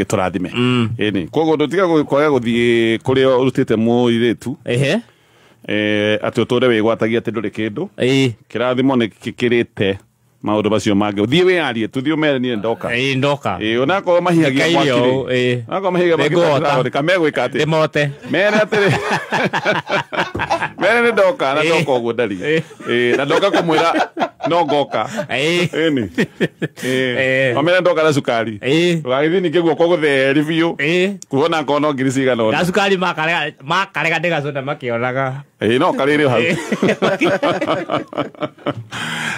Gĩtũrathime. Ĩni koguo ndũtiga kwaga gũthiĩ kũrĩa ũrutĩte mũirĩtu. Ehe. Atĩ ũtũre wĩgwatagia atĩ ndũrĩ kĩndũ. Ĩĩ. Kĩrathimo nĩ gĩkĩrĩte maũndũ macio mangĩ. Thiĩ wĩyarie tu, thiĩ ũmere niĩ ndoka. Ĩĩ ndoka. Ĩĩ onakorwo mahihagia Ndikaire mwaki ũũ, rĩ. ĩĩ. Onakorwo mahihagia mwaki Nĩngũhota. ndĩrahota, megwĩka atĩa? Ndĩmote. Mere atĩrĩ. Mere nĩ ndoka na Ĩĩ. ndoka ũguo ndari. Ĩĩ. Ĩĩ na ndoka kũmwĩra no ngoka. Ĩĩ. Ĩni. Ĩĩ. Ĩĩ. Mamere ndoka na cukari. Ĩĩ. Ndũgagĩthiĩ ningĩ guoko gũtheri biũ. Ĩĩ. Kuona ngona no ngiri cigana ũna. Na cukari makarega ndĩgacũna makĩonaga. Ĩĩ no karĩrĩ hau.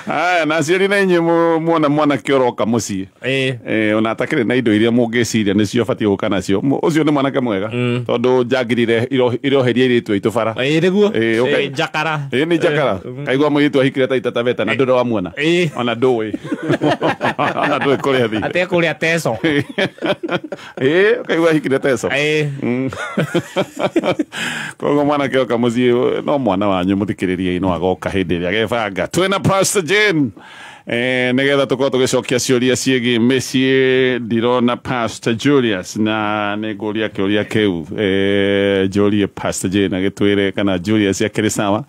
Aya na aciari na inyuĩ muona mwanake ũroka mũciĩ. Ĩĩ. Ona atakĩrĩ na indo iria mũngĩciria nĩcio batiĩ gũka nacio. Ũcio nĩ mwanake mwega. Tondũ njangirire iroheria airĩtu aitũ bara. Ĩĩ nĩguo. Ĩĩ, Ĩĩ, njakara. Ĩĩ nĩ njakara. Kaigua mũirĩtu ahikire Taita Taveta na ndũrĩ wamuona. Ĩĩ. Ona ndũĩ. Ona ndũĩ kũrĩa athiĩ. Atekũrĩa teco. Ĩĩ, kaigua ahikire teco. Ĩĩ. Koguo mwanake oka mũciĩ no mwana wanyu mũthikĩrĩrie no agoka hĩndĩ ĩrĩa agebanga. Twĩna Pastor Jane. Nĩgetha tũkorwo tũgĩcokia ciũria ciĩgiĩ mĩciĩ. Ndirona Pastor Julius na nĩngũria kĩũria kĩu. Njũrie Pastor Jane agĩtwĩre kana Julius akĩrĩ sawa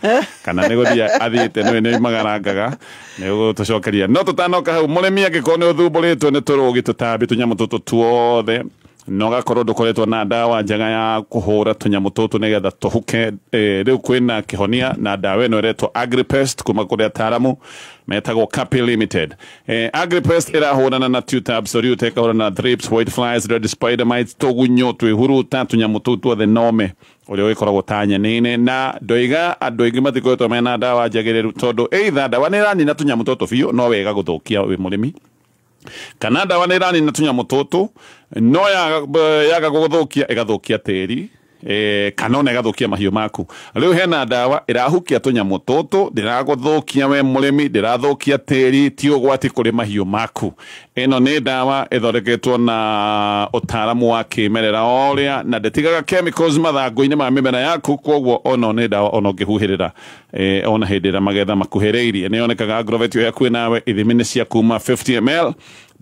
kana nĩ gũthiĩ athiĩte nĩwe nĩ magarangaga nĩgũtũcokeria. No tũtanoka hau, mũrĩmi angĩkorwo nĩ ũthumbũrĩtwo nĩ tũrũgi tũtambi tũnyamũ tũtũ tuothe no gakorwo ndũkoretwo na ndawa njega ya kũhũra tũnyamũ tũtũ nĩgetha tũhuke. Rĩu kwĩna kĩhonia na ndawa ĩno ĩretwo Agripest kuma kũrĩ ataaramu metagwo Capi Limited. Agripest ĩrahũrana na Tuta Absolute, ĩkahũrana na thrips, white flies, red spider mites, tũgunyũ twĩhuruta tũnyamũ tũu tuothe nome ũrĩa ũgĩkoragwo ta nyeni-inĩ. Na ndoiga andũ aingĩ matikoretwo mena ndawa njagĩrĩru tondũ either ndawa nĩ ĩranina tũnyamũ tũtũ biũ no wega gũthũkia wĩ mũrĩmi, kana ndawa nĩ ĩranina tũnyamũ tũtũ no yaga gũgũthũkia ĩgathũkia tĩri, kana ona ĩgathũkia mahiũ maku. Rĩu hena ndawa ĩrahukia tũnyamũ tũtũ, ndĩragũthũkia we mũrĩmi, ndĩrathũkia tĩri, ti ũgwati kũrĩ mahiũ maku. Ĩno nĩ ndawa ĩthondeketwo na ũtaaramu wa kĩmerera o ũrĩa, na ndĩtigaga chemicals mathangũ-inĩ ma mĩmera yaku, koguo ono nĩ ndawa ona ũngĩhuhĩrĩra, ona hĩndĩ ĩrĩa magetha makuhĩrĩirie. Nĩ yonekaga Agrovet ĩyo hakuhĩ nawe, ithimi nĩ cia kuma 50 ml.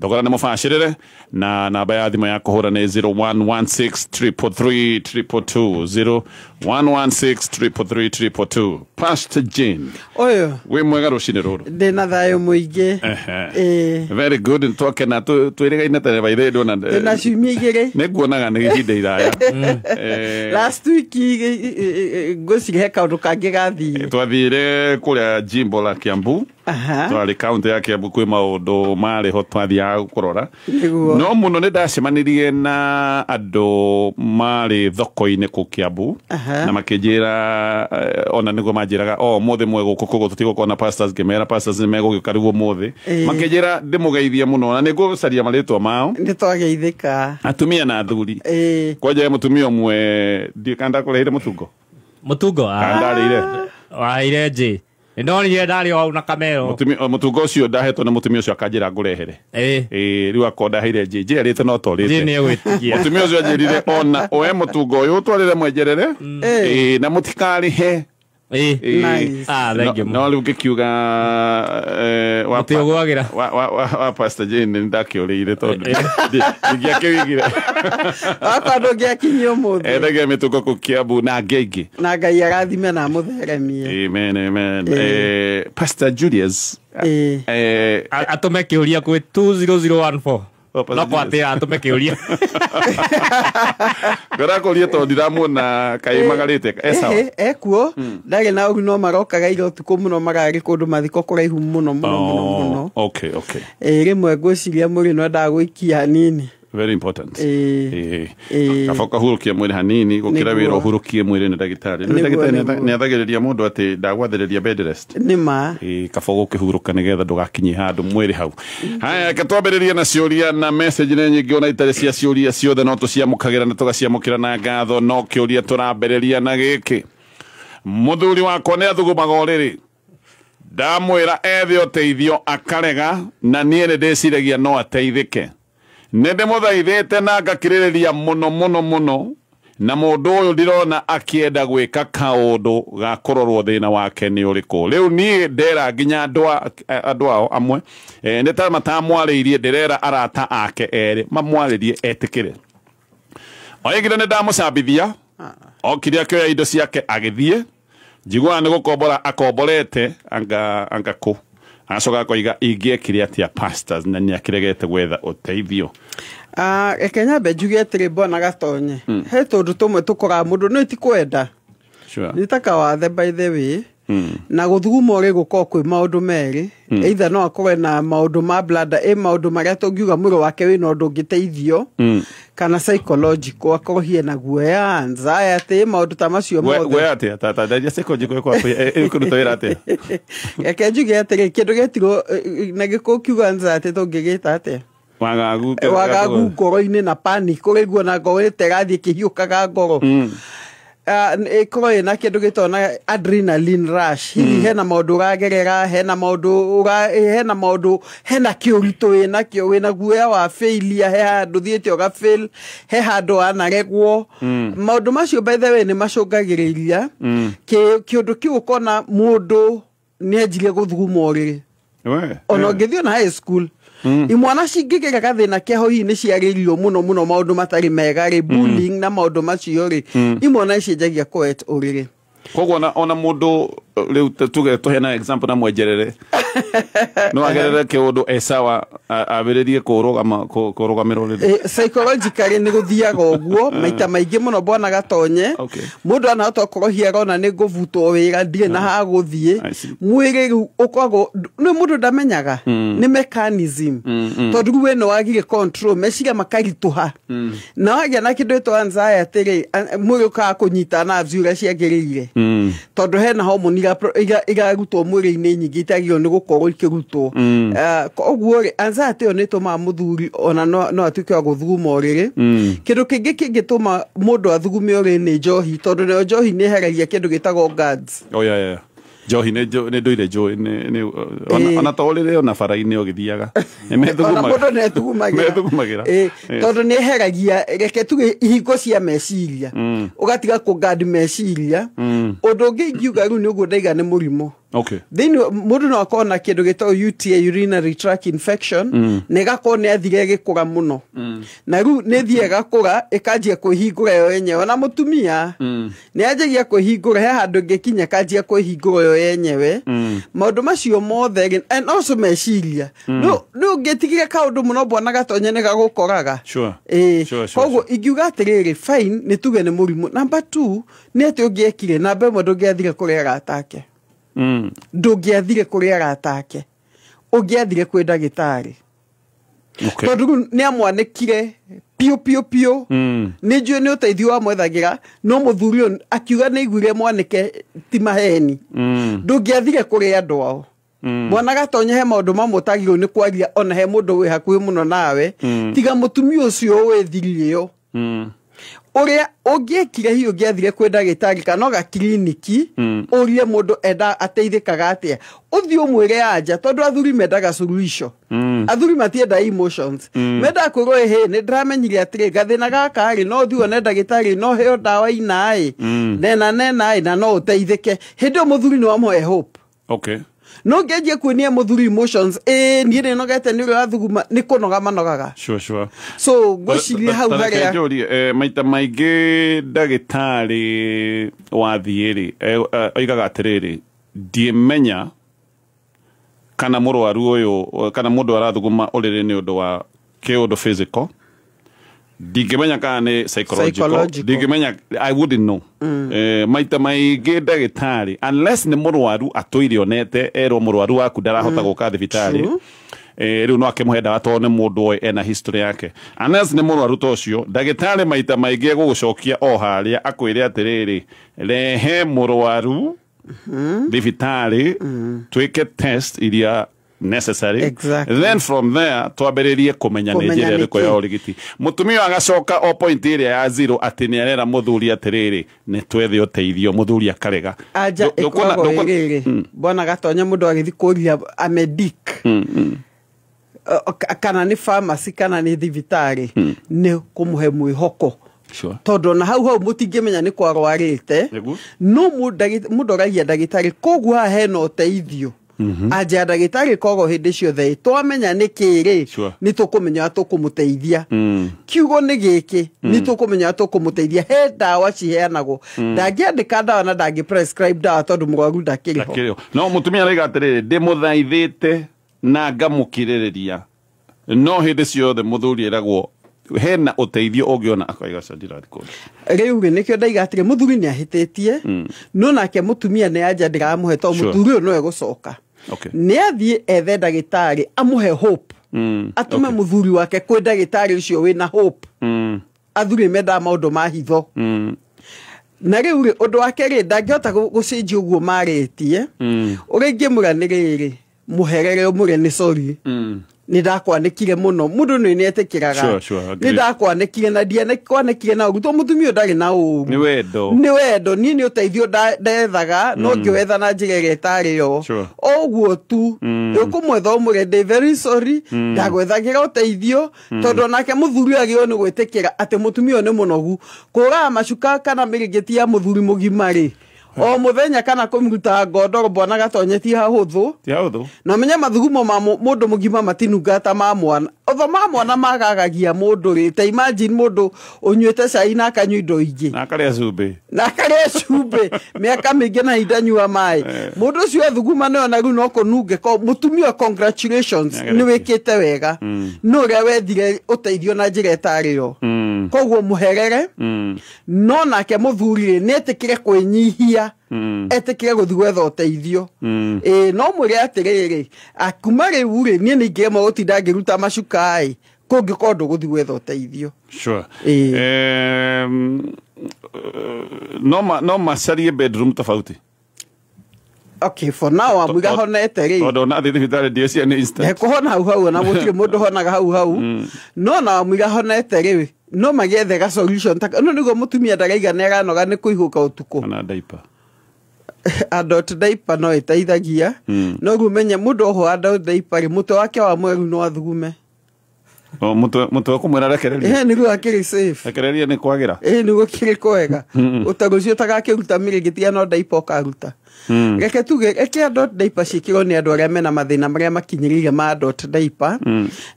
Thogora nĩ mũbacĩrĩre na namba ya thimũ ya kũhũra nĩ 0116 333 222, 0116 333 222. Pastor Jane. Ũyũ. Wĩ mwega rũcinĩ rũrũ? Ndĩna thayũ mũingĩ. Ehe. Very good. Nĩtwakena twĩrĩgaine tene by the way, ndona, Ndĩna ciumia igĩrĩ. Nĩnguonaga nĩ ihinda iraya. Last week ngwĩciria he kaũndũ kangĩ gathire. Twathire kũrĩa jimbo la Kiambu. Twarĩ kaunti ya Kiambu kwĩ maũndũ marĩ ho twathiaga kũrora. Nĩguo. No mũno nĩ ndacemanirie na andũ marĩ thoko-inĩ kũu Kiambu. Na makĩnjĩra, ona nĩguo manjĩraga, o ũmũthĩ mwe gũkũ koguo tũtigũkorwo na pastors, ngĩmera pastors nĩ megũgĩũka rĩu ũmũthĩ. Makĩnjĩra ndĩmũgeithie mũno na nĩngũcaria marĩtwa mao. Nĩtwageithĩka. Atumia na athuri. Kwanja he mũtumia ũmwe, ndiũĩ kana ndakũreheire mũtungo. Mũtungo? Kana ndarĩire. Waheire njĩ. Nĩndonire ndarĩ o hau na kamero. Mũtungo ũcio ndahetwo nĩ mũtumia ũcio akanjĩra ngũrehere. Ĩĩ. Ĩĩ, rĩu akorwo ndaheire njĩ. Njĩ arĩte no torĩte. Njĩ nĩegwĩtigia. Mũtumia ũcio anjĩrire ona oe mũtungo ũyũ ũtwarĩre mwenjerere. Ĩĩ, na mũtikarĩhe. Ĩĩ. Ĩĩ. Nice. Thank you. No rĩu ngĩkiuga, Mũtiũgwagĩra. wa Pastor Jane nĩ ndakĩũrĩire tondũ ndingĩakĩwigire. Wakwa ndũngĩakinyia ũmũthĩ. Endagia mĩtungo kũu Kiambu na angĩ aingĩ. Na Ngai arathime na amũtheremie. Amen, amen. Ĩĩ. Pastor Julius. Ĩĩ. Atũme kĩũria kwĩ 20014. Oh, Pastor No Julius. kwatĩra atũme kĩũria. Ngũrakũria tondũ ndiramuona kaĩ magarĩte. Sawa. Ekuo. Ndarĩ na ũru no marokaga ira ũtukũ mũno, mararĩ kũndũ mathiko kũraihu mũno, mũno, mũno, mũno. Oh, okay, okay. Rĩmwe ngwĩciria mũrĩ no endaga gũikia hanini. Very important. Ĩĩ. Ĩĩ. Kaba ũkahurũkia mwĩrĩ hanini gũkĩra Nĩguo. wĩra ũhurũkie mwĩrĩ nĩ ndagĩtarĩ. Nĩ Nĩguo, ndagĩtarĩ nĩguo. nĩ athagĩrĩria mũndũ atĩ ndagwathĩrĩria bed rest. Nĩ ma. Ĩĩ, kaba ũgũkĩhurũka nĩgetha ndũgakinye handũ mwĩrĩ hau. Haya, reke twambĩrĩrie na ciũria na message nĩ nyingĩ ona itarĩ cia ciũria ciothe no tũciamũkagĩra na tũgaciamũkĩra na ngatho. No kĩũria tũrambĩrĩria na gĩkĩ. Mũthuri wakwa nĩ athugumaga ũrĩrĩ. Ndamwĩra ethe ũteithio akarega, na niĩ nĩ ndĩciragia no ateithĩke. Nĩ ndĩmũthaithĩte na ngakirĩrĩria mũno mũno mũno. Na mũndũ ũyũ ndĩrona akĩenda gwĩka kaũndũ ga kũrorwo thĩna wake nĩ ũrĩkũ. Rĩu niĩ ndera nginya andũ ao amwe, nĩ ta matamwarĩirie, ndĩrera arata ake erĩ mamwarĩrie etĩkĩre. Oigire nĩ ndamũcambithia, okire akĩoya indo ciake agĩthiĩ, njiguaga nĩ gũkombora akomborete anga kũ. Agacoka akoiga ingĩekire atĩa pastors, na nĩ akĩregete gwetha ũteithio. Reke nyambe njuge atĩrĩ bwana Gatonye, he tũndũ tũmwe tũkoraga mũndũ no itikwenda. Nĩ ta kawathe by the way. Na gũthuguma ũrĩ gũkorwo kwĩ maũndũ merĩ, either no akorwe na maũndũ ma bladder, ĩ maũndũ marĩa tũngiuga mwĩrĩ wake wĩna ũndũ ũngĩteithio, kana psychological akorwo hie na guoya, anxiety, maũndũ ta macio mothe. Guoya atĩa? Ta nderia psychological ĩkũruta wĩra atĩa? Reke njuge atĩrĩ, kĩndũ gĩetirwo na gĩkũyũ kiuga anxiety tũngĩgĩta atĩa? Wagagu, Wagagu ngoro-inĩ na panic, ũraigua na ngoro ĩte ĩrathiĩ ĩkĩhiũkaga ngoro. Ĩkorwo ĩna kĩndũ gĩtagwo na adrenaline rush. Hihi hena maũndũ ũragerera, hena maũndũ hena maũndũ, hena kĩũritũ wĩnakĩo, wĩna guoya wa failure, he handũ ũthiĩte ũga fail, he handũ wanaregwo. Maũndũ macio by the way nĩ macũngagĩrĩria kĩũndũ kĩu ũkona mũndũ nĩanjirie gũthuguma ũrĩrĩ. Ona ũngĩthiĩ ona high school, imwana cingĩgera gathĩna keho hihi nĩ ciarĩirio mũno mũno maũndũ matarĩ mega rĩ, bullying na maũndũ macio rĩ, imwana cianjagia kũet ũrĩrĩ. Koguo ona mũndũ rĩu tuge tũheana example na mwenjerere, no agerere kĩũndũ e sawa ambĩrĩrie kũrũgamĩra ũrĩrĩ. Psychologically nĩ gũthiaga ũguo maita maingĩ mũno bwana Gatonye. Mũndũ anahota gũkorwo hihi arona nĩ ngũbutwo wĩra, ndirĩ na ha gũthiĩ. Mwĩrĩ rĩu ũkoragwo nĩ mũndũ ndamenyaga, nĩ mechanism. Tondũ rĩu we nĩ wagire control, meciria makaritũha. Na wagĩa na kĩndũ gĩtagwo anxiety rĩ, mwĩrĩ ũkaga kũnyita nerves ũrĩa ciagĩrĩire. Tondũ hena hormone irarutwo mwĩrĩ-inĩ nyingĩ itagĩrĩirwo nĩ gũkorwo ikĩrutwo. Koguo rĩ, anxiety ĩyo nĩ ĩtũmaga mũthuri ona no atuĩke wa gũthuguma ũrĩrĩ. Kĩndũ kĩngĩ kĩngĩtũma mũndũ athugume ũrĩrĩ nĩ njohi, tondũ nayo njohi nĩ ĩheragia kĩndũ gĩtagwo guards. Oh, yeah, yeah. Njohi nĩ ndũire njũĩ, ona to ũrĩrĩ ona bara-inĩ ũgĩthiaga. Nĩ methugumagĩra. Ona mũndũ nĩ ethugumagĩra. Methugumagĩra. Tondũ nĩ ĩheragia, reke tuge ihingo cia meciria. Ũgatiga kũguard meciria. Ũndũ ũngĩ ingiuga rĩu nĩ ũguo ndaiga nĩ mũrimũ. Thĩinĩ mũndũ no akorwo na kĩndũ gĩtagwo UTI, urinary tract infection, na ĩgakorwo nĩ yathire ĩgĩkũra mũno. Na rĩu nĩ ĩthiĩ ĩgakũra, ĩkanjia kwĩhingũra yo yenyewe. Ona mũtumia, nĩ yanjagia kwĩhingũra, he handũ ĩngĩkinya ĩkanjia kwĩhingũra yo yenyewe. Maũndũ macio mothe rĩ, and also meciria. Nĩ ũngĩtigire kaũndũ mũno bwana Gatonye nĩ gagũkoraga. Koguo ingiuga atĩrĩrĩ, fine, nĩ tuge nĩ mũrimũ. Number 2, nĩ atĩ ũngĩekire, namba ĩmwe ndũngĩathire kũrĩ arata ake. Ndũngĩathire kũrĩ arata ake, ũngĩathire kwĩ ndagĩtarĩ. Tondũ rĩu nĩ amwanĩkire piũ piũ piũ. Nĩ njũĩ nĩ ũteithio wamwethagĩra, no mũthuri ũyũ akiuga nĩ aiguire mwanĩke ti maheni. Ndũngĩathire kũrĩ andũ ao. Mwana Gatonye he maũndũ mamwe ũtagĩrĩirwo nĩ kwaria ona he mũndũ wĩ hakuhĩ mũno nawe, tiga mũtumia ũcio ũĩ thiri ĩyo. Ũrĩa ũngĩekire hihi ũngĩathire kwĩ ndagĩtarĩ kana o gakiriniki, ũrie mũndũ enda ateithĩkaga atĩa, ũthiĩ ũmwĩre anja, tondũ athuri mendaga suluhisho. Athuri matienda emotions. Mendaga kwĩrwo ĩhĩ, nĩ ndĩramenyire atĩrĩ, gathĩna gaka rĩ, no ũthiĩ wone ndagĩtarĩ, no heo ndawa ina ĩ, nena nena ĩ, na no ũteithĩke. Hĩndĩ ĩyo mũthuri nĩ wamũhe hope. No ngĩanjia kuonia mũthuri emotions, niĩ nĩ nogete nĩ ũrĩa wathuguma, nĩ kũnoga manogaga. Sure. So, ngwĩciria hau harĩa Njũrie, maita maingĩ ndagĩtarĩ wathiĩ rĩ, oigaga atĩrĩrĩ, ndiĩmenya kana mũrwaru ũyũ, kana mũndũ arathuguma ũrĩrĩ nĩ ũndũ wa kĩũndũ physical, ndingĩmenya kana nĩ psychological, ndingĩmenya, I wouldn't know. Maita maingĩ ndagĩtarĩ, unless nĩ mũrwaru atũire onete, erwo mũrwaru waku ndarahota gũka thibitarĩ, rĩu no akĩmũhe ndawa tondũ nĩ mũndũ oĩ ena history yake. Unless nĩ mũrwaru ta ũcio, ndagĩtarĩ maita maingĩ egũgũcokia o harĩa akwĩre atĩrĩrĩ, rehe mũrwaru thibitarĩ, twĩke test iria necessary. Then from there twambĩrĩrie kũmenya nĩ njĩra ĩrĩkũ ya ũrigiti. Mũtumia agacoka o point ĩrĩa ya zero atĩ nĩ arera mũthuri atĩrĩrĩ, nĩ twethe ũteithio, mũthuri akarega. Anja ĩkoragwo ĩrĩrĩ, bwana Gatonye mũndũ agĩthiĩ kũria amedik, kana nĩ pharmacy kana nĩ thibitarĩ, nĩ kũmũhe mwĩhoko. Sure. Tondu na hau hau mutingimenya ni kwarwarite no mundu aragia ndagitari koguo haha hena uteithio. Anja ndagitari kogo hindi ciothe twamenya ni kiri ni tukumenya tukumuteithia. Kiugo ni giki ni tukumenya tukumuteithia. He ndawa ciheanagwo ndangiandika ndawa na ndangi prescribe ndawa tondu murwaru ndakiriho. No mutumia araiga atiriri ndimuthaithite na ngamukiririria no hindi ciothe muthuri eragwo hena uteithio ungiona akaiga candira thikũ riu ri nikio ndaiga atiri muthuri ni ahititie no nake mutumia ni anja ndiramuhe to muthuri uyu no egucoka. Ni athie ethe ndagitari amuhe hope. Atume muthuri wake kwi ndagitari ucio wina hope. Athuri mendaga maundu ma hitho. Na riu ri undu wake ri ndangihota gucenjia uguo maritie. Uria ingimwira ni riri muherere umwire ni sorry. Ni ndakwanĩkire mũno mũndũ nĩ nĩetĩkĩraga. Nĩ ndakwanĩkire na ndianĩkwanĩkire na ũguo mũtumia ndarĩ na ũũru. Nĩ wendo. Nĩ wendo niĩ nĩ ũteithio ndethaga no ngĩwetha na njĩra ĩrĩa ĩtarĩ yo. Ũguo tu ũkũmwetha ũmwĩre ndĩ very sorry ndagwethagĩra ũteithio tondũ onake mũthuri agĩrĩirwo nĩ gwĩtĩkĩra atĩ mũtumia ũyũ nĩ mũnogu. Kũraga macuka kana mĩrĩngĩti ya mũthuri mũgima rĩ o muthenya kana kumuruta ngondoro bwana gatonyetie hahuthu ti hahuthu na menye mathugumo ma mundu mugima matinungata ma mwana otho ma mwana magagagia mundu ri ta imagine mundu unyuite cai na akanyua indo ingi na akaria cumbĩ na akaria cumbĩ miaka mingi na indanyua mai mundu ucio ethuguma nayo na riu no kununge ko mutumia congratulations ni wikite wega no uria wethire uteithio na njira itari yo koguo muherere no nake muthuri ni etikire kwinyihia etikire guthi gwetha uteithio no mwire atiriri akuma riu ri nie ningiremwo gutinda ngiruta macuka i kungikorwo nduguthi gwetha uteithio. Sure. No macarie bedroom tofauti. Okay, for now amwiga honete ri tondu na thibitarĩ ndiĩcia nĩ instant ekuhona hau hau na gũtirĩ mũndũ honaga hau hau no na amwiga honete ri no magĩethe ga solution ta no nĩguo mũtumia ndaraiga nĩ aranoga nĩ kũihũka ũtukũ kana diaper. Adult diaper no ĩteithagia no rĩu menye mũndũ oho adult diaper rĩ mũtwe wake wa mweru no athugume. O mũtwe kũmwĩra rekereria nĩguo akĩrĩ safe rekereria nĩ kwagĩra nĩguo kĩrĩ kwega ũtarũcio ũtagakĩruta mĩrĩngĩti no diaper ũkaruta. Reke tuge reke adult diaper ciĩkĩrwo nĩ andũ arĩa mena mathĩna marĩa makinyĩrĩire ma adult diaper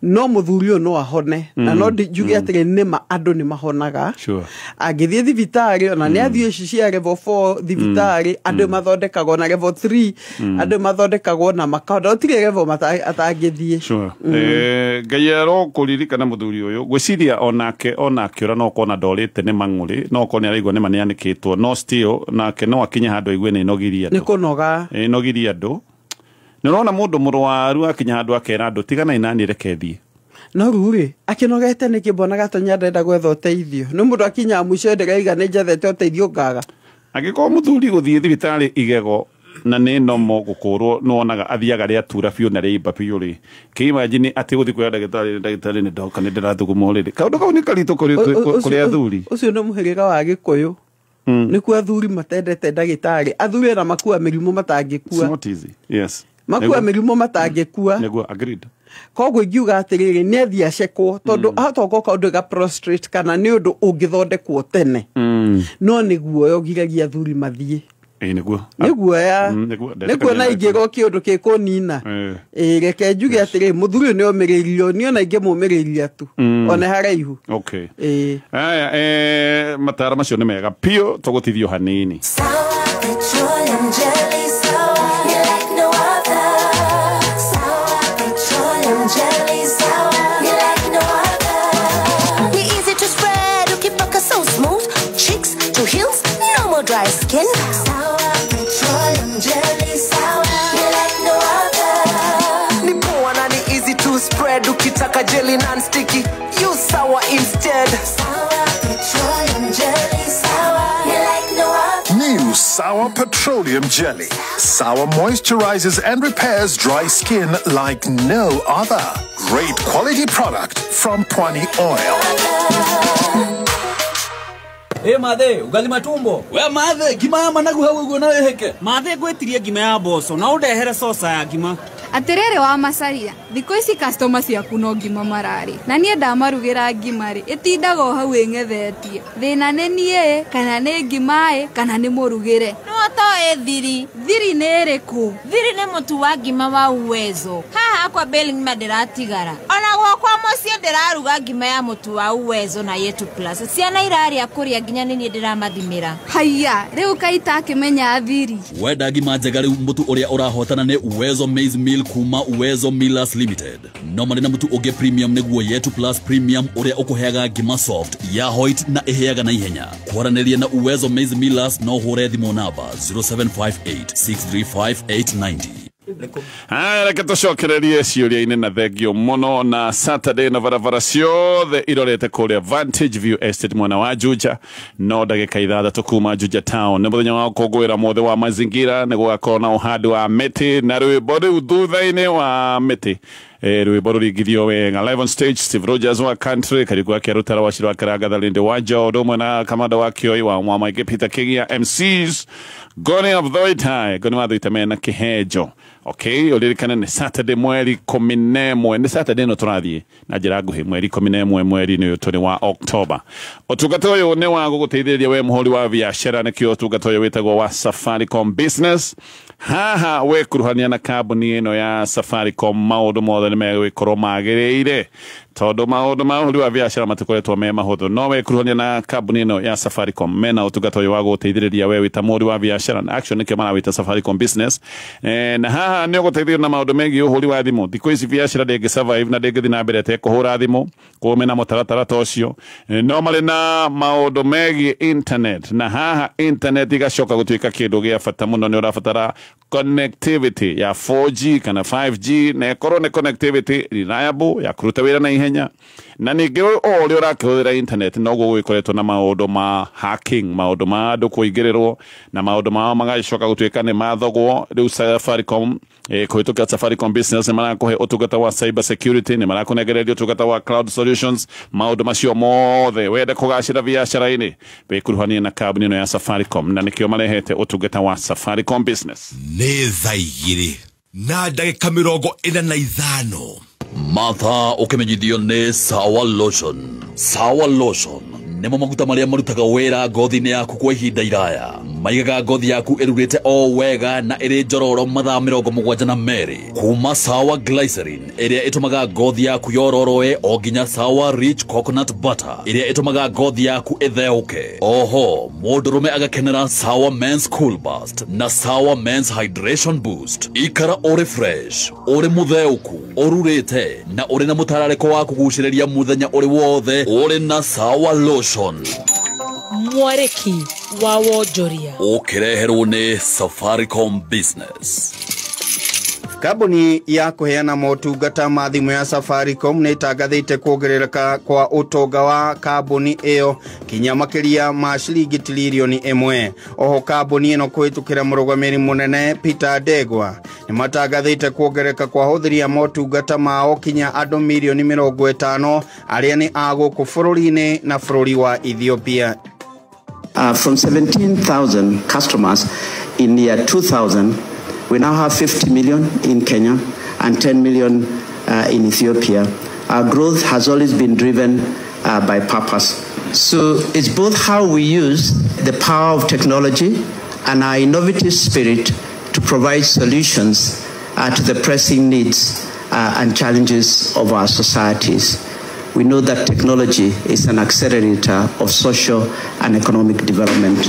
no mũthuri ũyũ no ahone na no njuge atĩrĩ nĩma andũ nĩ mahonaga. Angĩthiĩ thibitarĩ ona nĩ athiĩ ici cia level 4 thibitarĩ andũ mathondekagwo na level 3 andũ mathondekagwo na makahona gũtirĩ level atangĩthiĩ. Sure. Ngai arokũririkana mũthuri ũyũ ngwĩciria onake onake ũrĩa no ũkorwo ndorĩte nĩ mang'ũrĩ no ũkorwo nĩ araigua nĩ maneanĩkĩtwo no still nake no akinye handũ aigue nĩ ĩnogirie andũ. Nĩ kũnoga. Ĩnogirie andũ. Nĩ ũrona mũndũ mũrwaru akinya handũ akera andũ tiganai naniĩ reke thiĩ. No rĩu rĩ akĩnogete nĩkĩ mbona Gatonya ndenda gwetha ũteithio nĩ mũndũ akinyaga mũico ndĩraiga nĩ njethete ũteithio ngaga. Angĩkorwo mũthuri gũthiĩ thibitarĩ igego na nĩ nomo gũkũrwo nĩwonaga athiaga rĩatura biũ na rĩimba biũ rĩ kĩimagine atĩ gũthiĩ kwĩra ndagĩtarĩ ndagĩtarĩ nĩ ndoka nĩ ndĩrathuguma ũrĩrĩ kaũndũ kau nĩ karitũ kũrĩ athuri. Ũcio nĩ mũhĩrĩga wa Gĩkũyũ nĩkuo athuri matendete ndagĩtarĩ athuri ona makua mĩrimũ matangĩkua. It's not easy. Yes. Makua mĩrimũ matangĩkua. Nĩguo agreed. Koguo ingiuga atĩrĩrĩ nĩ athiĩ acekwo tondũ ahota gũkorwo kaũndũ ga prostrate kana nĩ ũndũ ũngĩthondekwo tene no nĩ guoya ũgiragia athuri mathiĩ. Nĩguo nĩ guoya nĩguo na ingĩrwo kĩũndũ gĩkũnina reke njuge atĩrĩ mũthuri ũyũ nĩ omĩrĩirio niĩ ona ingĩmũmĩrĩria tu ona haraihu. Okay. Aya mataro macio nĩ mega biũ tũgũtithio hanini. Dry skin. Sour petroleum jelly, sour. You like no other. Ni poa na ni easy to spread. Ukitaka jelly non-sticky, use sour instead. Sour petroleum jelly, sour. You like no other. New Sour Petroleum Jelly. Sour moisturizes and repairs dry skin like no other. Great quality product from Pwani Oil. Hey mathe, ugali matumbo. We mathe, ngima ya managu hau uguo nawe heke. Mathe ngwitirie ngima ya mboco na undehere sosa ya ngima. Atiriri wa Macaria, thikũ ici customer ciaku no ngima mararĩ. Na niĩ ndamarugĩra ngima rĩ, ĩtindaga o hau ĩng'ethetie. Thĩna nĩ niĩ, kana nĩ ngima ĩ, kana nĩ mũrugĩre. No toĩ thiri. Thiri nĩ ĩrĩkũ? Thiri nĩ mũtu wa ngima wa Uwezo. Haha hakwa beli ngima ndĩratigara. Ona gwakwa mũciĩ ndĩraruga ngima ya mũtu wa Uwezo na Yetu Plus. Ciana irarĩa kũrĩa nginya nĩ niĩ ndĩramathimĩra. Haiya, rĩu kaita akĩmenya thiri. Wenda ngima njega rĩu mũtu ũrĩa ũrahotana nĩ Uwezo Maize Meal kuma Uwezo Millers Limited. No marĩ na mũtu ũngĩ premium nĩguo Yetu Plus Premium ũrĩa ũkũheaga ngima soft ya white na ĩhĩaga na ihenya. Kwaranĩria na Uwezo Maize Millers no ũhũre thimũ namba 0758 635 890. Haya, reke tũcokererie ciũria-inĩ na thengio mũno. Na Saturday na barabara ciothe irorete kũrĩa Vantage View Estate mwena wa Juja, no ndagĩka 6 kuma Juja Town. Nĩ mũthenya wa gũkũngũĩra mothe wa mazingira, nĩ gũgakorwo na ũhandi wa mĩtĩ na rwĩmbo rĩu thutha-inĩ wa mĩtĩ rwĩmbo rũringithio wega. Live on stage Steve Rogers wa country, Kariuki wa Kĩarutara wa Cira wa Kĩranga, Thalinde wa Njondo ũmwe na Kamanda wa Kĩoi wa Mwamaingĩ Peter Kĩgia, MCs Goni of Thoitai, Goni wa Thoita mena kĩhenjo. Okay, uririkane nĩ Saturday mweri 11, nĩ Saturday no tũrathiĩ na njĩra nguhĩ, mweri 11 mweri-inĩ ũyũ tũrĩ wa October. Ũtungata ũyũ nĩ wa gũgũteithĩrĩria we mũhũri wa biacara, nĩkĩo ũtungata ũyũ wĩtagwo wa Safaricom Business. Haha wekuruhania na kambuni ĩno ya Safaricom, maũndũ mothe nĩ megũgĩkorwo magĩrĩire, tondũ maũndũ ma ũhũri wa biacara matikoretwo me mahũthũ. No wekuruhania na kambuni ĩno ya Safaricom, mena ũtungata ũyũ wa gũgũteithĩrĩria we wĩ ta mũhũri wa biacara, na action nĩkĩo marawĩta Safaricom Business. Na haha nĩ ũgũteithio na maũndũ megiĩ ũhũri wa thimũ. Thikũ ici biacara ndĩngĩ survive na ndĩngĩthiĩ na mbere ĩtekũhũra thimũ, koguo mena mũtaratara ta ũcio. No marĩ na maũndũ megiĩ internet, na haha internet igacoka gũtuĩka kĩndũ gĩa bata mũno. Nĩ ũrabatara connectivity ya 4G kana 5G, na ĩkorwo nĩ connectivity reliable ya kũruta wĩra na ihenya. Na ningĩ o ũrĩa ũrakĩhũthĩra internet noguo gũgĩkoretwo na maũndũ ma hacking, maũndũ ma andũ kũingĩrĩrwo, na maũndũ mao magacoka gũtuĩka nĩ mathogwo. Rĩu Safaricom kũhĩtũkĩra Safaricom Business nĩ marakũhe ũtungata wa cyber security, nĩ marakũnengereria ũtungata wa cloud solutions. Maũndũ macio mothe wende kũgacĩra biacara-inĩ, wĩkuruhanie na kambuni ĩno ya Safaricom, na nĩkĩo marehete ũtungata wa Safaricom Business. Nĩ thaa 2:45. Martha ũkĩmenyithio nĩ Sawa Lotion. Sawa Lotion nĩmo maguta marĩa marutaga wĩra ngothi-inĩ yaku kwa ihinda iraya. Maigaga ngothi yaku ĩrurĩte o wega na ĩrĩ njororo mathaa 72. Kuma Sawa Glycerin ĩrĩa ĩtũmaga ngothi yaku yororoe, o nginya Sawa Rich Coconut Butter ĩrĩa ĩtũmaga ngothi yaku ĩtheũke. Oho mũndũrũme agakenera Sawa Men's Cool Burst na Sawa Men's Hydration Boost. Ikara ũrĩ fresh, ũrĩ mũtheũku, ũrurĩte na ũrĩ na mũtararĩko wa kũgucĩrĩria mũthenya ũrĩ wothe ũrĩ na Sawa Lotion. Mwarĩki wa wonjoria ũkĩreherwo nĩ Safaricom Business. Kambuni ya kũheana motungata ma thimũ ya Safaricom nĩ ĩtangathĩte kuongerereka kwa ũtonga wa kambuni ĩyo kinya makĩria ma ciringi tiririoni 1. Oho kambuni ĩno kũhĩtũkĩra mũrũgamĩrĩri mũnene Peter Ndegwa nĩ matangathĩte kuongerereka kwa ahũthĩri a motungata mao kinya andũ mirioni 50 arĩa nĩ a gũkũ bũrũri-inĩ na bũrũri wa Ethiopia. From 17,000 customers in year 2000, we now have 50 million in Kenya and 10 million in Ethiopia. Our growth has always been driven by purpose. So it's both how we use the power of technology and our innovative spirit to provide solutions to the pressing needs and challenges of our societies. We know that technology is an accelerator of social and economic development.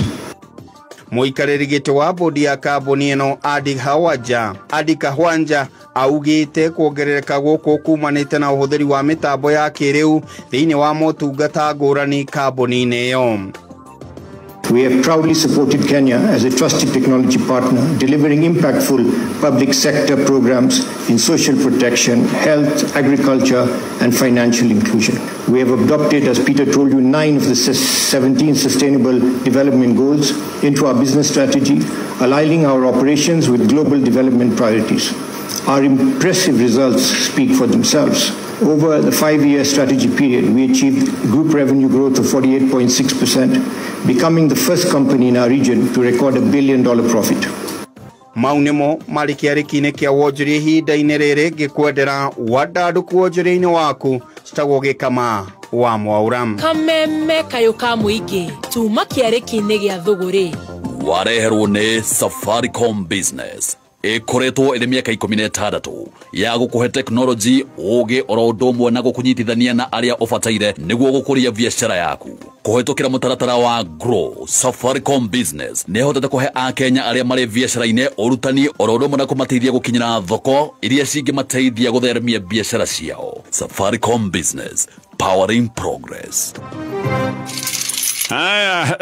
Mũikarĩri gĩtĩ wa bodi ya kambuni ĩno Adi Kahwanja augĩte kuongerereka gũkũ kumanĩte na ũhũthĩri wa mĩtambo ya kĩrĩu thĩinĩ wa motungata ngũrani kambuni-inĩ ĩyo. We have proudly supported Kenya as a trusted technology partner, delivering impactful public sector programs in social protection, health, agriculture, and financial inclusion. We have adopted, as Peter told you, 9 of the 17 Sustainable Development Goals into our business strategy, aligning our operations with global development priorities. Our impressive results speak for themselves. Over the 5-year strategy period, we achieved group revenue growth of 48.6%, becoming the first company in our region to record $1 billion profit. Mau nĩmo marĩ kĩarĩki-inĩ kĩa wonjoria ihinda-inĩ rĩrĩ ngĩkwendera wandandũku wonjoria-inĩ waku citagwo Gĩkama wa Mwaura. Kameme kayũ ka mũingĩ tuma kĩarĩki-inĩ gĩa thũgũrĩ. Wareherwo nĩ Safaricom Business ĩkoretwo ĩrĩ mĩaka 16 ya gũkũhe teknoloji ũgĩ oro ũndũ ũmwe na gũkũnyitithania na arĩa ũbataire nĩguo gũkũria biacara yaku. Kũhetũkĩra mũtaratara wa Grow, Safaricom Business nĩhotete kũhe akenya arĩa marĩ biacara-inĩ ũrutani oro ũndũ ũmwe na kũmateithia gũkinyĩra thoko iria cingĩmateithia gũtheremia biacara ciao. Safaricom Business, powering progress. Haya,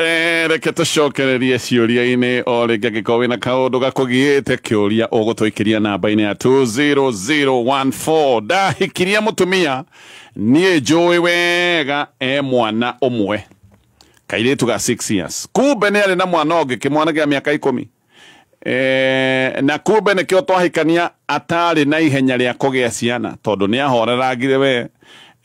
reke tũcokererie ciũria-inĩ o rĩngĩ angĩkorwo wĩna kaũndũ gakũgiĩte kĩũria ũgũtũikĩria namba-inĩ ya 20014. Ndahikirie mũtumia niĩ njũĩ wega e mwana ũmwe, kairĩtu ga 6 years, kumbe nĩ arĩ na mwana ũngĩ kĩmwana kĩa mĩaka 10, na kumbe nĩkĩo twahikania atarĩ na ihenya rĩa kũgĩa ciana tondũ nĩ ahoreragire we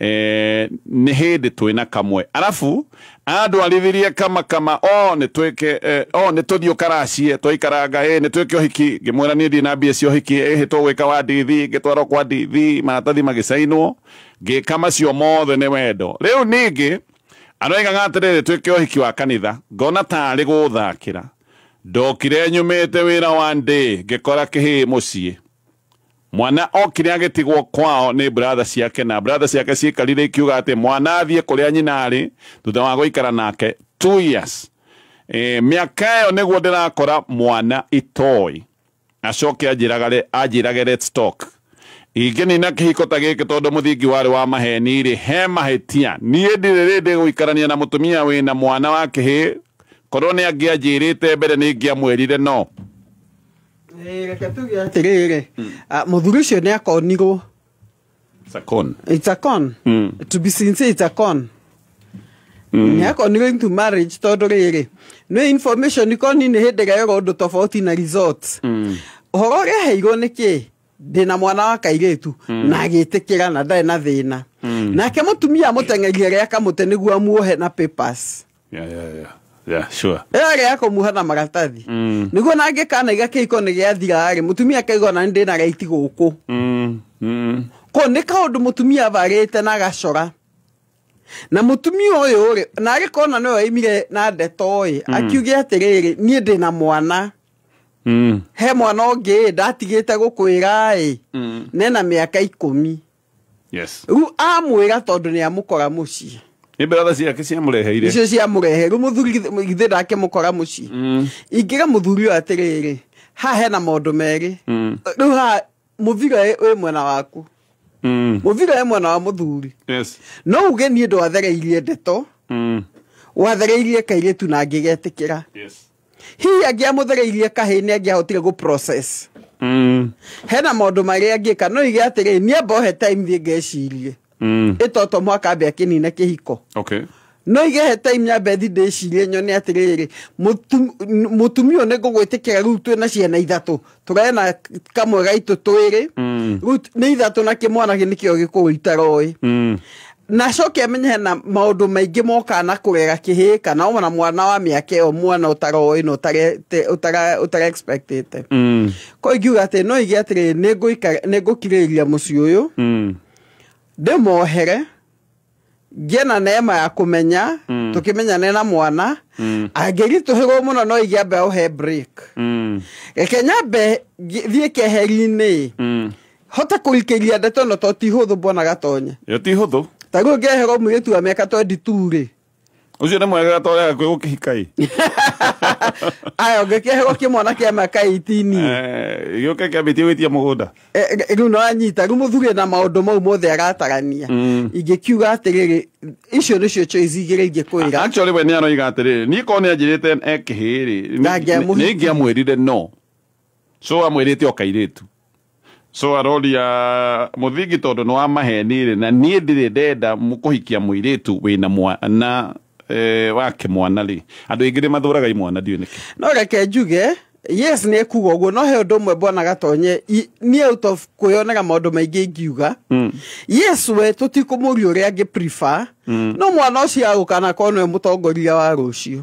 nĩ hĩndĩ twĩna kamwe, arabu andwarithirie kama kama o nĩ twĩke o nĩ tũthiĩ karacie twaikaranga nĩ twĩke ũhiki, ngĩmwĩra niĩ ndirĩ na mbia cia ũhiki, hĩ tũgwĩka wa ndithi, ngĩtwarwo kwa ndithi, maratathi magĩcainwo, ngĩka macio mothe nĩ wendo. Rĩu ningĩ aroigaga atĩrĩrĩ twĩke ũhiki wa kanitha, ngona tarĩ gũthakĩra, ndokire nyumĩte wĩra wa ndĩ ngĩkora kĩhĩĩ mũciĩ. Mwana okire agĩtigwo kwao nĩ brother ciake, na brother ciake ciikarire ikiuga atĩ mwana athiĩ kũrĩa nyina arĩ thutha wa gũikara nake 2 years. Mĩaka ĩyo nĩguo ndĩrakora mwana itoĩ, acoke anjĩrage let's talk. Ingĩnina kĩhiko ta gĩkĩ tondũ mũthingi warĩ wa maheni rĩ, he mahĩtia. Niĩ ndirĩ rĩndĩ gũikarania na mũtumia wĩna mwana wa kĩhĩĩ, korwo nĩ angĩanjĩrĩte mbere nĩ ingĩamwĩrire no. Reke tuge atĩrĩrĩ, mũthuri ũcio nĩ akonirwo. It's a con. It's a con. To be sincere, it's a con. Nĩ akonirwo into marriage tondũ rĩrĩ nĩ information ikoni nĩ hĩndĩ ĩrĩa ũndũ tofauti na results. Ũhoro ũrĩa aheirwo nĩ kĩ, ndĩna mwana wa kairĩtu na agĩtĩkĩra na ndarĩ na thĩna. Nake mũtumia amũteng'erie rĩa kamũtĩ nĩguo amuohe na papers. Yeah. Yeah, sure. Ĩrĩa akũmuha na maratathi. Nĩguo na angĩkanaiga kĩhiko nĩ gĩathira rĩ, mũtumia akaigua na ndĩna raiti gũkũ. Ko nĩ kaũndũ mũtumia abarĩte na agacora. Na mũtumia ũyũ rĩ, na agĩkona nĩwe oimire na ndeto ĩ, akiuge atĩrĩrĩ, niĩ ndĩna mwana. He mwana ũngĩ ndatigĩte gũkwĩra ĩ, nena mĩaka 10. Yes. Rĩu amwĩra tondũ nĩ amũkora mũciĩ. Nĩ brother ciake ciamũreheire. Icio ciamũrehe. Rĩu mũthuri githĩ ndakĩmũkora mũciĩ. Ingĩra mũthuri ũyũ atĩrĩrĩ, haha hena maũndũ merĩ. Rĩu haha mũbira wĩ mwena waku. Mũbira wĩ mwena wa mũthuri. Yes. No uge niĩ ndwathereirie ndeto. Wathereirie kairĩtu na ngĩgetĩkĩra. Yes. Hihi angĩamũthereirie kahĩĩ nĩ angĩahotire gũ process. Hena maũndũ marĩa angĩka, no ige atĩrĩrĩ, niĩ amba ũhe time thiĩ ngecirie. Ĩtoto mwaka ambe akĩnine kĩhiko. Okay. No igehe time nyambe thi ndĩcirie nyone atĩrĩrĩ, mũtumia ũyũ nĩngũgwĩtĩkĩra rĩu twĩna ciana 3, tũrena kamwe gaitũ twĩrĩ, rĩu nĩ 3 na kĩmwana nĩkĩo gĩkũrũ itaroĩ. Na acoke amenye hena maũndũ maingĩ mokaga na kũrera kĩhĩĩ kana ona mwana wa mĩaka ĩyo, mwana ũtaroĩ na ũtara expectĩte. Ko ingiuga atĩ no ige atĩrĩrĩ, nĩngũkirĩrĩria mũciĩ ũyũ, ndĩmohere ngĩe na neema ya kũmenya, tũkĩmenyane na mwana, angĩritũhĩrwo mũno no ingĩambe ũhe break. Reke nyambe thiĩ keheri-inĩ, hote kũrikĩria ndeto ĩno tondũ ti hũthũ mbona Gatonye. Ĩyo ti hũthũ. Ta rĩu ngĩeherwo mũirĩtu wa mĩaka 22 rĩ. Ũcio nĩ mwega ta ũrĩa kwĩ gũkĩhika ĩ. Aya, ũngĩkĩeherwo kĩmwana kĩa mĩaka 18. Gĩũke kĩambĩtie gwĩtia mũgũnda. Rĩu no anyita, rĩu mũthuri na maũndũ mau mothe aratarania. Ingĩkiuga atĩrĩrĩ, icio nĩcio choice igĩrĩ ingĩkwĩra. Actually we nĩ aroiga atĩrĩrĩ, niĩ korwo nĩ anjĩrĩte ekĩhĩĩ rĩ, nĩ ingĩamwĩrire no. So amwĩrĩte o kairĩtu. So aroria mũthingi tondũ nĩ wa maheni rĩ, na niĩ ndirĩ ndenda kũhikia mũirĩtu wĩna mwana wake mwana rĩ. Andũ aingĩ nĩ mathũraga imwana ndiũĩ nĩkĩ. No reke njuge, yes nĩ ekuga ũguo, no he ũndũ ũmwe mbona Gatonye, niĩ out of kwĩyonera maũndũ maingĩ ingiuga. Yes we tũtikũmũria ũrĩa angĩ prefer, no mwana ũcio agũka na akorwo nĩwe mũtongoria wa rũciũ.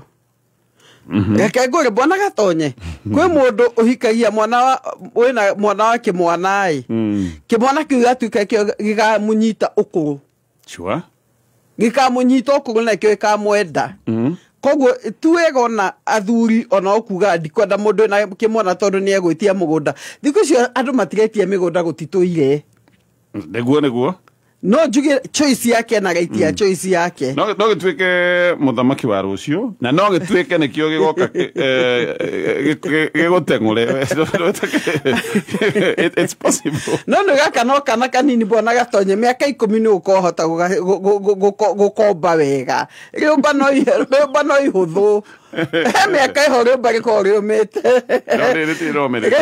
Reke ngũre bwana Gatonye kwĩ mũndũ ũhikagia mwana wĩna mwana wa kĩmwana ĩ kĩmwana kĩu gĩgatuĩka kĩo gĩkamũnyita ũkũrũ. Sure. Gĩkamũnyita ũkũrũ na kĩo gĩkamwenda. Koguo tu wega ona athuri ona okuga ndikwenda mũndũ na kĩmwana tondũ nĩ egwĩtia mũgũnda. Thikũ icio andũ matiretia mĩgũnda gũtitũire. Nĩguo nĩguo. No njuge choice yake na right ya choice yake. No no gĩtuĩke mũthamaki wa rũciũ na no gĩtuĩke nĩkĩo gĩgoka gĩgũteng'ũre. It's possible. No nĩ gaka no kana kanini bwana Gatonye mĩaka 10 nĩ ũkohota gũkomba wega. Rĩũmba no ihũthũ. Mĩaka ĩho rĩũmba rĩkoragwo rĩũmĩte. No rĩrĩ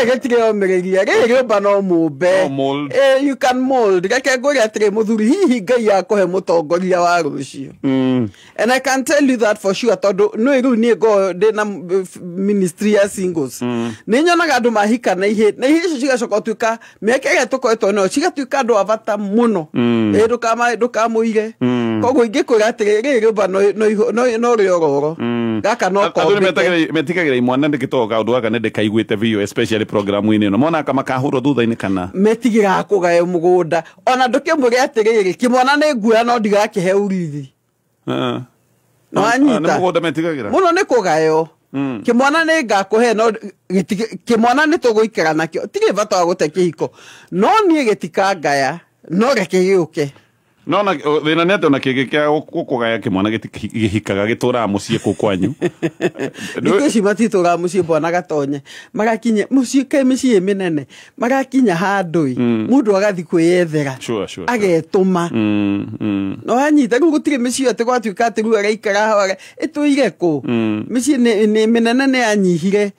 gĩtirĩomĩrĩria. Rĩrĩ rĩũmba no mũmbe. You can mold. Reke ngũre atĩrĩ mũthuri hihi Ngai akũhe mũtongoria wa rũciũ. And I can tell you that for sure tondũ nĩ rĩu niĩ ngoragwo ndĩna ministry ya singles. Nĩ nyonaga andũ mahika na ihĩ na ihĩ icio cigacoka gũtuĩka mĩaka ĩrĩa tũkoretwo nayo cigatuĩka andũ a bata mũno. Ndũkamũire. Koguo ingĩkwĩra atĩrĩ rĩrĩ rĩũmba no rĩororo. Gaka no athuri metigagĩra imwana ndĩkĩtoga kaũndũ gaka nĩ ndĩkaiguĩte biũ especially programu-inĩ ĩno monaka makahũrwo thutha-inĩ kana metigĩraga kũgaya mũgũnda ona ndũkĩmwĩre atĩrĩrĩ kĩmwana nĩ nguoya no ndigakĩhe urithi. No anyita nĩ mũgũnda metigagĩra mũno nĩ kũgaywo. Kĩmwana nĩ ngakũhe no kĩmwana nĩ tũgũikara nakĩo tirĩ bata wa gũte kĩhiko no niĩ gĩtikangaya no reke gĩũke. No na thĩna nĩ atĩ ona kĩngĩ kĩa gũkũgaya kĩmwana gĩhikaga gĩtũraga mũciĩ kũu kwanyu. Thikũ ici matitũraga mũciĩ bwana Gatonye magakinya mũciĩ kaĩ mĩciĩ mĩnene magakinya handũ ĩ mũndũ agathiĩ kwĩyethera agetũma. No anyita rĩu gũtirĩ mĩciĩ atĩ gwatuĩka atĩ rĩu araikara hau ĩtũire kũ mĩciĩ mĩnene nĩ yanyihire.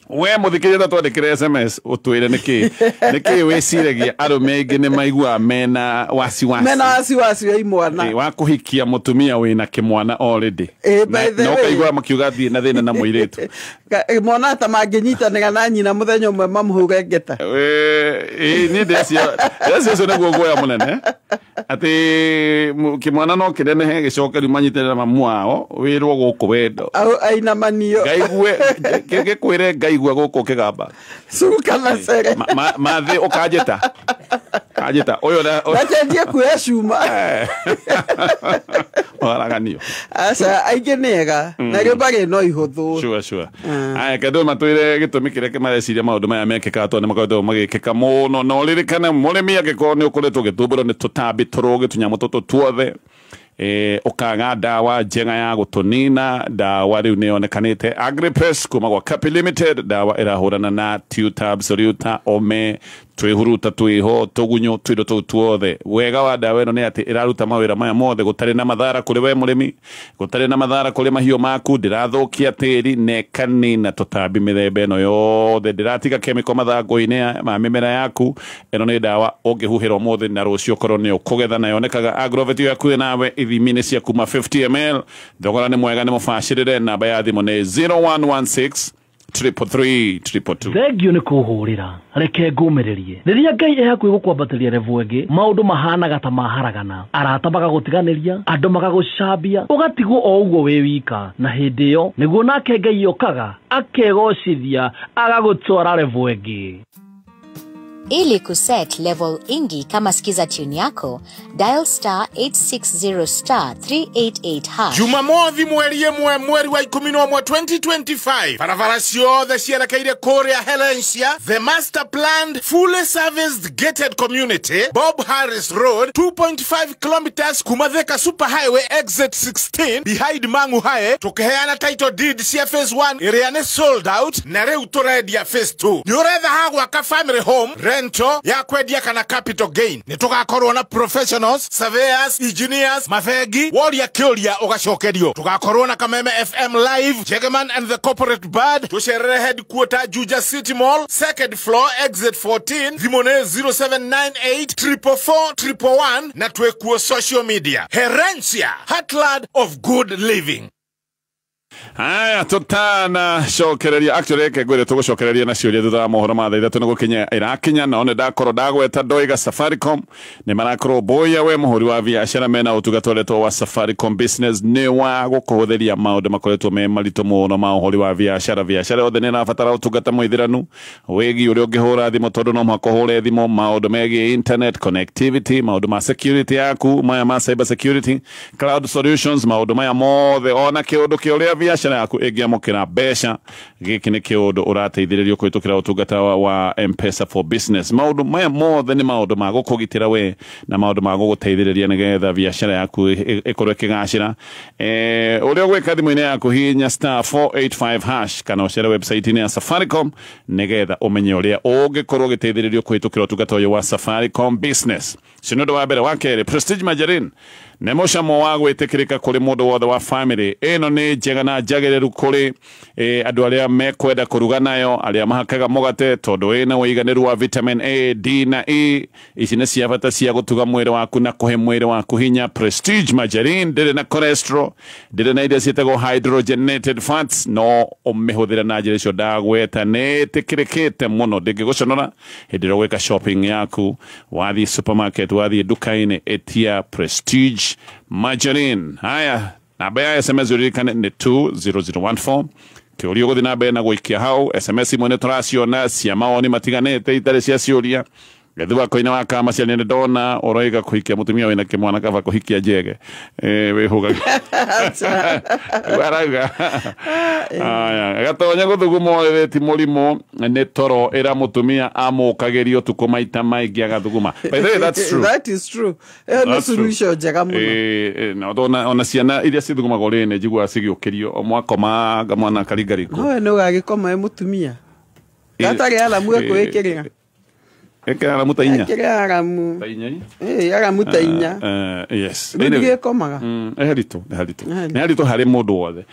We mũthikĩrĩria twandĩkĩre SMS ũtwĩre nĩkĩ nĩkĩ wĩciragia arũme aingĩ nĩ maiguaga mena wasiwasi mena wasiwasi wa imwana wa kũhikia mũtumia wĩna kĩmwana already na ũkaigua makiuga thiĩ na thĩna na mũirĩtu mwana ta mangĩnyitanĩra na nyina mũthenya ũmwe mamũhũre ngeta. Niĩ ndĩreciria ũcio nĩguo guoya mũnene atĩ kĩmwana no kĩnenehe gĩcoke rĩu manyitanĩre na mamu wao wĩrwo gũkũ wendo ainamanio ngaigue gĩkwĩre ngaigua gũkũ kĩgamba cuka na cere mathĩ ũkanjĩta kanjĩta ũyũ ndacenjie kuoya cuma waraganio. Aca aingĩ nĩ ega na rĩũmba rĩ no ihũthũ. Sure sure. Aya kendo matwĩre gĩtũmi kĩrĩa kĩmareciria maũndũ maya mekĩkaga tondũ nĩ makoretwo magĩkĩka mũno na ũririkane mũrĩmi angĩkorwo nĩ ũkoretwo ũgĩthumbũrwo nĩ tũtambi tũrũgĩ tũnyamũ tũtũ tuothe ũkaga ndawa njega ya gũtũnina ndawa rĩu nĩ yonekanĩte Agripest kuma gwa Capi Limited ndawa ĩrahũrana na Tutabs Riuta ome twĩhuruta twĩho tũgunyũ tũindo tũu tuothe. Wega wa ndawa ĩno nĩ atĩ ĩraruta mawĩra maya mothe gũtarĩ na mathara kũrĩ we mũrĩmi gũtarĩ na mathara kũrĩ mahiũ maku ndĩrathũkia tĩri na ĩkanina tũtambi mĩthemba ĩno yothe ndĩratiga kemiko mathangũ-inĩ ma mĩmera yaku. Ĩno nĩ ndawa ũngĩhuhĩra ũmũthĩ na rũciũ ũkorwo nĩ ũkũgetha na yonekaga Agrovet ĩyo hakuhĩ nawe ithimi-inĩ cia kuma 50 ml. Thogora nĩ mwega nĩ mũbacĩrĩre. Namba ya thimũ nĩ 0116 333 222. Thengio nĩ kũhũrĩra reke ngũmĩrĩrie rĩrĩa Ngai e hakuhĩ gũkwambatĩria level ĩngĩ maũndũ mahanaga ta maharagana arata magagũtiganĩria andũ magagũcambia ũgatigwo o ũguo wĩ wika na hĩndĩ ĩyo nĩguo nake Ngai okaga akegocithia agagũtwara level ĩngĩ. Ili kuset level ingi kama skiza tune yako, dial star 860 star 388 hash. Jumamothi mweri ĩmwe mweri wa 11 2025 barabara ciothe cierekeire kũrĩa Helensia, the master planned fully serviced gated community, Bob Harris Road, 2.5 kilometers kuma Thika Super Highway exit 16 behind Mangu High, tukiheana title deed cia phase 1 ĩrĩa nĩ sold out na rĩu tũrendia phase 2. Nĩ ũretha ha gwaka family home rento ya kwendia kana capital gain. Nĩ tũgakorwo na professionals, surveyors, engineers, mabengi, woria kĩũria ũgacokerio. Tũgakorwo na Kameme FM live, Jegeman and the corporate bird, tũcerere headquarter Juja City Mall, second floor exit 14, thimũ nĩ 0798 444 111 na twĩkuo social media. Herencia, heartland of good living. Haya tutana cokereria actually reke ngwire tugucokereria na ciuria thutha wa mohoro ma thaa ithatũ nĩ gũkinya irakinya na one ndakorwo ndagweta ndoiga Safaricom nĩ marakorwo boya we mũhũri wa biacara mena ũtungata ũretwo wa Safaricom Business nĩ wa gũkũhũthĩria maũndũ makoretwo me maritũ mũno ma ũhũri wa biacara. Biacara yothe nĩ ĩrabatara ũtungata mũithĩranu wĩgiĩ ũrĩa ũngĩhũra thimũ tondũ no mũhaka ũhũre thimũ, maũndũ megiĩ internet connectivity, maũndũ ma security yaku maya ma cyber security, cloud solutions, maũndũ maya mothe ona kĩũndũ kĩa ũrĩa biacara yaku ĩngĩamũkĩra mbeca. Gĩkĩ nĩ kĩũndũ ũrateithĩrĩrio kũhĩtũkĩra ũtungata wa M-Pesa for Business. Maũndũ maya mothe nĩ maũndũ ma gũkũgitĩra we na maũndũ ma gũgũteithĩrĩria nĩgetha biacara yaku ĩkorwo ĩkĩgacĩra. Ũrĩa ũgwĩka thimũ-inĩ yaku hihinya star 485 hash kana ũcere website-inĩ ya Safaricom nĩgetha ũmenye ũrĩa ũngĩkorwo ũgĩteithĩrĩrio kũhĩtũkĩra ũtungata ũyũ wa Safaricom Business. Ũcio nĩ ũndũ wa mbere. Wa kerĩ, Prestige Margarine nĩ mũcamo wa gwĩtĩkĩrĩka kũrĩ mũndũ wothe wa family. Ĩno nĩ njega na njagĩrĩru kũrĩ andũ arĩa mekwenda kũruga nayo, arĩa mahakaga mũgate tondũ ĩna ũiganĩru wa vitamin A, D na E. Ici nĩ cia bata cia gũtuga mwĩrĩ waku na kũhe mwĩrĩ waku hinya. Prestige Margarine ndĩrĩ na cholesterol, ndĩrĩ na iria ciĩtagwo hydrogenated fats, no ũmĩhũthĩre na njĩra icio ndagweta. Nĩ ĩtĩkĩrĩkĩte mũno, ndĩngĩgũconora hĩndĩ ĩrĩa ũgwĩka shopping yaku. Wathiĩ supermarket, wathiĩ nduka-inĩ, ĩtia Prestige Margarine. Haya, namba ya SMS uririkane nĩ 20014. Kĩũria ũgũthiĩ na mbere na gũikia hau. SMS imwe nĩ tũraciona cia mawoni matiganĩte itarĩ cia ciũria. Gethua koina wa kama cia nĩ ndona ũroiga kũhikia mũtumia wĩna kĩmwana kaba kũhikia njege. Wĩhũgaga. Arauga. Aya, gatonya gũthuguma ti mũrimũ nĩ toro ĩra mũtumia amũkagĩrio ũtukũ maita maingĩ agathuguma. By the way, that's true. That is true. Ĩyo nĩ solution njega mũno. Ona ciana iria cithugumagwo rĩ nĩ njiguaga cigĩũkĩrio o mwakoma mwana karingariko. No we nĩ ũgagĩkoma wĩ mũtumia. Gatarĩ aramu ekwĩkĩrĩra. Ĩkĩra aramu ta inya. Ĩkĩra aramu. Ta inya. Aramu ta inya. Yes. Rĩu ndigĩkomaga. Nĩ haritũ, nĩ haritũ. Nĩ haritũ harĩ mũndũ wothe.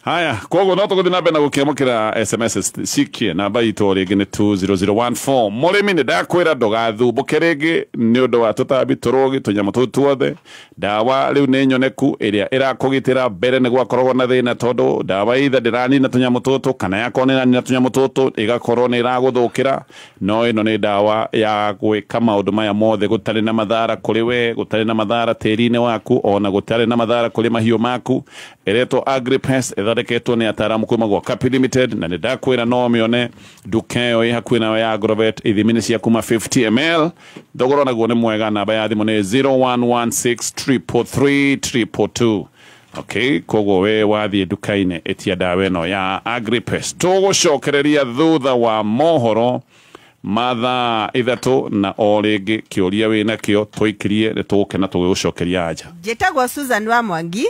Haya, koguo no tũgũthiĩ na mbere na gũkĩamũkĩra SMS cikie namba itũ rĩngĩ nĩ 20014. Mũrĩmi nĩ ndakwĩra ndũgathumbũke rĩngĩ nĩ ũndũ wa tũtambi tũrũgi tũnyamũ tũu tuothe. Ndawa rĩu nĩ nyoneku ĩrĩa ĩrakũgitĩra. Mbere nĩ gwakoragwo na thĩna tondũ ndawa either ndĩranina tũnyamũ tũtũ kana yakorwo nĩ ĩranina tũnyamũ tũtũ ĩgakorwo nĩ ĩragũthũkĩra. No ĩno nĩ ndawa ya gwĩka maũndũ maya mothe gũtarĩ na mathara kũrĩ we, gũtarĩ na mathara tĩri-inĩ waku, ona gũtarĩ na mathara kũrĩ mahiũ maku. Ĩretwo Agripest, ĩthondeketwo nĩ ataaramu kuma gwa Kapi Limited, na nĩ ndakwĩra no ũmĩone nduka ĩyo ĩ hakuhĩ nawe ya Agrovet. Ithimi nĩ cia kuma 50 ml. Thogora naguo nĩ mwega. Namba ya thimũ nĩ 0116 333 222. Okay, koguo we wathiĩ nduka-inĩ ĩtia ndawa ĩno ya Agripest. Tũgũcokereria thutha wa mohoro mathaa ithatũ na o rĩngĩ kĩũria wĩnakĩo tũikirie nĩ tũgũkena tũgĩgũcokeria anja. Njĩtagwo Susan wa Mwangi.